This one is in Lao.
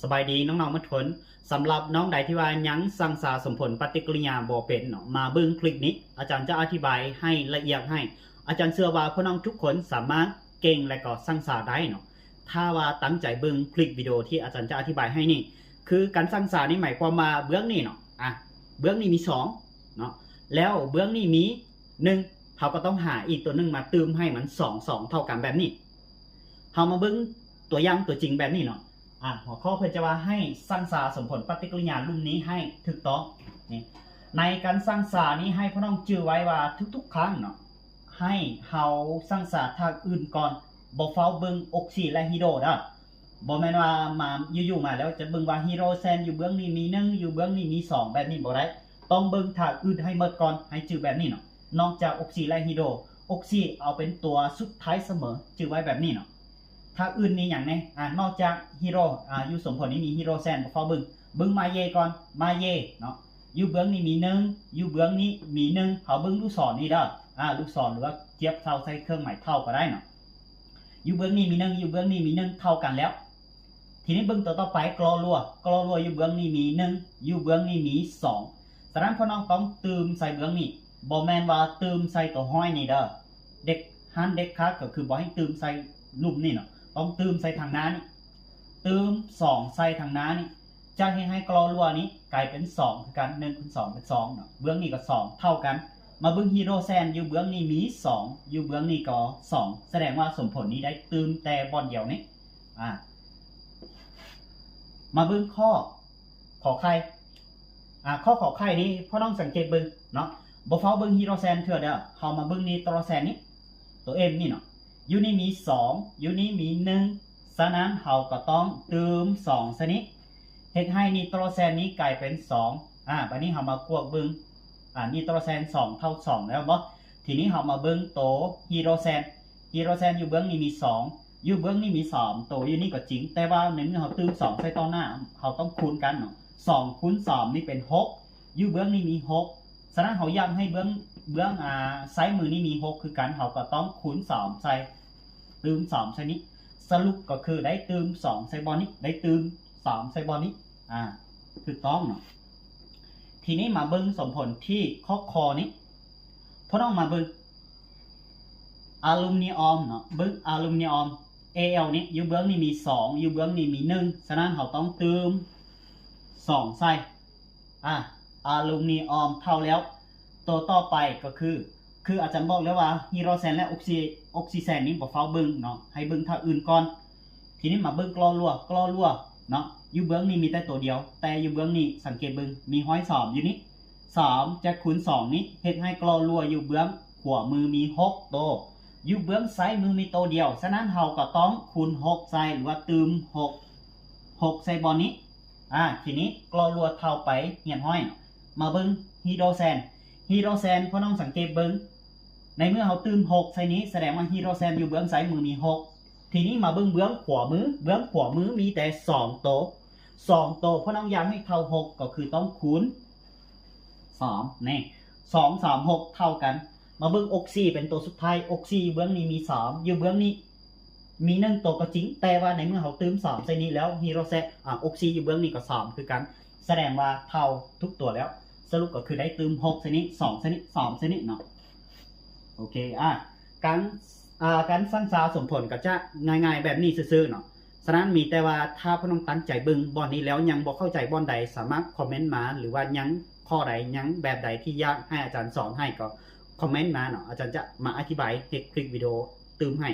ສະບາຍດີນ້ອງໆໝົດທຸກຄົນ. ສຳລັບນ້ອງໃດທີ່ວ່າຍັງສັງສາສົມຜົນປະຕິກິລິຍາບໍ່ເປັນເນາະ, ມາເບິ່ງຄລິບນີ້ ອາຈານຈະອະທິບາຍໃຫ້ລະອຽດໃຫ້. ອາຈານເຊື່ອວ່າພວກນ້ອງທຸກຄົນສາມາດເກັ່ງ ແລະກໍສັງສາໄດ້ເນາະ ຖ້າວ່າຕັ້ງໃຈເບິ່ງຄລິບວິດີໂອທີ່ອາຈານຈະອະທິບາຍໃຫ້ນີ້. ຄືການສັງສານີ້ໝາຍຄວາມວ່າເບື້ອງນີ້ເນາະ, ອາ ເບື້ອງນີ້ມີສອງເນາະ, ແລ້ວເບື້ອງນີ້ມີໜຶ່ງ, ເຮົາກໍຕ້ອງຫາອີກຕົວໜຶ່ງມາຕື່ມໃຫ້ມັນສອງ ສອງເທົ່າກັນແບບນີ້. ເຮົາມາເບິ່ງຕົວຢ່າງຕົວຈິງແບບນີ້ເນາະ. ອາ ຫົວຂໍ້ເພິ່ນຈະວ່າໃຫ້ສັງສາສົມຜົນປະຕິກິລິຍາລຸ່ມນີ້ໃຫ້ຖືກຕ້ອງ. ນີ້ ໃນການສັງສານີ້ໃຫ້ພວກນ້ອງຈື່ໄວ້ວ່າທຸກໆຄັ້ງເນາະ, ໃຫ້ເຮົາສັງສາທາດອື່ນກ່ອນ, ບໍ່ຟ້າວເບິ່ງອົກຊີ ແລະ ຮີໂດເດີ. ບໍ່ແມ່ນວ່າມາ ຢູ່ໆມາແລ້ວຈະເບິ່ງວ່າຮີໂດແຊນຢູ່ເບື້ອງນີ້ມີໜຶ່ງ ຢູ່ເບື້ອງນີ້ມີສອງ ແບບນີ້ບໍ່ໄດ້. ຕ້ອງເບິ່ງທາດອື່ນໃຫ້ໝົດກ່ອນ, ໃຫ້ຈື່ແບບນີ້ເນາະ. ນອກຈາກອົກຊີ ແລະ ຮີໂດ, ອົກຊີເອົາເປັນຕົວສຸດທ້າຍສະເໝີ, ຈື່ໄວ້ແບບນີ້ເນາະ. ທາດອື່ນມີຫຍັງແດ່? ອາ ນອກຈາກຮີໂດ, ອາ ຢູ່ສົມຜົນນີ້ມີຮີໂດແຊນ, ບໍ່ຟ້າວເບິ່ງ, ເບິ່ງມາເຢກ່ອນ, ມາເຢເນາະ. ຢູ່ເບື້ອງນີ້ມີໜຶ່ງ ຢູ່ເບື້ອງນີ້ມີໜຶ່ງ. ເຮົາເບິ່ງລູກສອນນີ້ເດີ, ອາ ລູກສອນ ຫຼືວ່າຈຽບເຊົາໃສ່ເຄື່ອງໝາຍເທົ່າກໍໄດ້ເນາະ. ຢູ່ເບື້ອງນີ້ມີໜຶ່ງ ຢູ່ເບື້ອງນີ້ມີໜຶ່ງ ເທົ່າກັນແລ້ວ. ທີນີ້ເບິ່ງຕົວຕໍ່ໄປ ກລໍລົວ, ກລໍລົວຢູ່ເບື້ອງນີ້ມີໜຶ່ງ ຢູ່ເບື້ອງນີ້ມີສອງ. ສະນັ້ນພວກນ້ອງຕ້ອງຕື່ມໃສ່ເບື້ອງນີ້, ບໍ່ແມ່ນວ່າຕື່ມໃສ່ຕົວຮ້ອຍນີ້ເດີ. ເດັດ ຫ້າມເດັດຂາດ ກໍຄືບໍ່ໃຫ້ຕື່ມໃສ່ລຸ່ມນີ້ເນາະ, ຕ້ອງຕື່ມໃສ່ທາງໜ້ານີ້, ຕື່ມສອງໃສ່ທາງໜ້ານີ້. ຈະເຮັດໃຫ້ກລໍລົວນີ້ກາຍເປັນສອງຄືກັນ, ໜຶ່ງຄູນສອງເປັນສອງເນາະ, ເບື້ອງນີ້ກໍສອງເທົ່າກັນ. ມາເບິ່ງຮີໂດແຊນ, ຢູ່ເບື້ອງນີ້ມີສອງ ຢູ່ເບື້ອງນີ້ກໍສອງ, ສະແດງວ່າສົມຜົນນີ້ໄດ້ຕື່ມແຕ່ບ່ອນດຽວນີ້. ອາ ມາເບິ່ງຂໍ້ ຂໍໄຂ່. ອາ ຂໍ້ ຂໍໄຂ່ນີ້ ພວກນ້ອງສັງເກດເບິ່ງເນາະ, ບໍ່ຟ້າວເບິ່ງຮີໂດແຊນເທື່ອເດີ. ເຮົາມາເບິ່ງນີໂຕຣແຊນນີ້, ຕົວເອັມນີ້ເນາະ, ຢູ່ນີ້ມີສອງ ຢູ່ນີ້ມີໜຶ່ງ, ສະນັ້ນເຮົາກໍຕ້ອງຕື່ມສອງໃສ່ນີ້, ເຮັດໃຫ້ນີໂຕຣແຊນນີ້ກາຍເປັນສອງ. ອາ ບາດນີ້ເຮົາມາກວດເບິ່ງ, ອາ ນີໂຕຣແຊນສອງເທົ່າສອງແລ້ວບໍ່? ທີນີ້ເຮົາມາເບິ່ງໂຕຮີໂດແຊນ, ຮີໂດແຊນຢູ່ເບື້ອງນີ້ມີສອງ ຢູ່ເບື້ອງນີ້ມີສາມໂຕ ຢູ່ນີ້ກໍຈິງ, ແຕ່ວ່າໃນເມື່ອເຮົາຕື່ມສອງໃສ່ຕໍ່ໜ້າ ເຮົາຕ້ອງຄູນກັນເນາະ, ສອງຄູນສາມນີ້ເປັນຫົກ, ຢູ່ເບື້ອງນີ້ມີຫົກ. ສະນັ້ນເຮົາຢາກໃຫ້ເບື້ອງ ເບື້ອງ ອາ ຊ້າຍມືນີ້ມີຫົກຄືກັນ, ເຮົາກໍຕ້ອງຄູນສາມໃສ່, ຕື່ມສາມໃສ່ນີ້. ສະຫຼຸບກໍຄືໄດ້ຕື່ມສອງໃສ່ບ່ອນນີ້, ໄດ້ຕື່ມສາມໃສ່ບ່ອນນີ້. ອາ ຖືກຕ້ອງເນາະ. ທີນີ້ມາເບິ່ງສົມຜົນທີ່ຂໍ້ ຄ ນີ້. ພວກນ້ອງມາເບິ່ງ ອາລູມນີອອມເນາະ, ເບິ່ງອາລູມນີອອມ ເອແອລ ນີ້ ຢູ່ເບື້ອງນີ້ມີສອງ ຢູ່ເບື້ອງນີ້ມີໜຶ່ງ, ສະນັ້ນເຮົາຕ້ອງຕື່ມສອງໃສ່. ອາ ອາລູມນີອອມເທົ່າແລ້ວ. ໂຕຕໍ່ໄປກໍຄື ຄືອາຈານບອກແລ້ວວ່າ ຮີໂດແຊນ ແລະ ອົກຊີ ອົກຊີແຊນນີ້ບໍ່ຟ້າວເບິ່ງເນາະ, ໃຫ້ເບິ່ງທາດອື່ນກ່ອນ. ທີນີ້ມາເບິ່ງກລໍລົວ, ກລໍລົວເນາະ, ຢູ່ເບື້ອງນີ້ມີແຕ່ໂຕດຽວ, ແຕ່ຢູ່ເບື້ອງນີ້ສັງເກດເບິ່ງ ມີຮອຍສາມຢູ່ນີ້. ສາມຈະຄູນສອງນີ້ ເຮັດໃຫ້ກລໍລົວຢູ່ເບື້ອງຂວາມືມີຫົກໂຕ, ຢູ່ເບື້ອງຊ້າຍມືມີໂຕດຽວ, ສະນັ້ນເຮົາກໍຕ້ອງຄູນຫົກໃສ່ ຫຼືວ່າຕື່ມຫົກ ຫົກໃສ່ບ່ອນນີ້. ອາ ທີນີ້ກລໍລົວເທົ່າໄປຮຽນຮ້ອຍເນາະ. ມາເບິ່ງຮີໂດແຊນ, ຮີໂດແຊນ ພວກນ້ອງສັງເກດເບິ່ງ, ໃນເມື່ອເຮົາຕື່ມຫົກໃສ່ນີ້ ສະແດງວ່າຮີໂດແຊນຢູ່ເບື້ອງຊ້າຍມືມີຫົກ. ທີນີ້ມາເບິ່ງເບື້ອງຂວາມື, ເບື້ອງຂວາມືມີແຕ່ສອງໂຕ, ສອງໂຕ ພວກນ້ອງຢາກໃຫ້ເທົ່າຫົກ ກໍຄືຕ້ອງຄູນສາມ ແນ່ ສອງ ສາມ ຫົກ ເທົ່າກັນ. ມາເບິ່ງອົກຊີເປັນໂຕສຸດທ້າຍ, ອົກຊີຢູ່ເບື້ອງນີ້ມີສາມ ຢູ່ເບື້ອງນີ້ມີໜຶ່ງໂຕກໍຈິງ, ແຕ່ວ່າໃນເມື່ອເຮົາຕື່ມສາມໃສ່ນີ້ແລ້ວ ຮີໂດແຊນ ອາ ອົກຊີຢູ່ເບື້ອງນີ້ກໍສາມຄືກັນ, ສະແດງວ່າເທົ່າທຸກຕົວແລ້ວ. ສະຫຼຸບກໍຄືໄດ້ຕື່ມຫົກໃສ່ນີ້ ສອງໃສ່ນີ້ ສາມໃສ່ນີ້ເນາະ. ໂອເຄ ອາ ການ ອາ ການສັງສາສົມຜົນກໍຈະງ່າຍໆແບບນີ້ຊື່ໆເນາະ. ສະນັ້ນມີແຕ່ວ່າຖ້າພວກນ້ອງຕັ້ງໃຈເບິ່ງບ່ອນນີ້ແລ້ວ ຍັງບໍ່ເຂົ້າໃຈບ່ອນໃດ ສາມາດຄອມເມັນມາ ຫຼືວ່າຍັງຂໍ້ໃດ ຍັງແບບໃດທີ່ຢາກໃຫ້ອາຈານສອນໃຫ້ ກໍຄອມເມັນມາເນາະ, ອາຈານຈະມາອະທິບາຍເຮັດຄລິບວິດີໂອຕື່ມໃຫ້.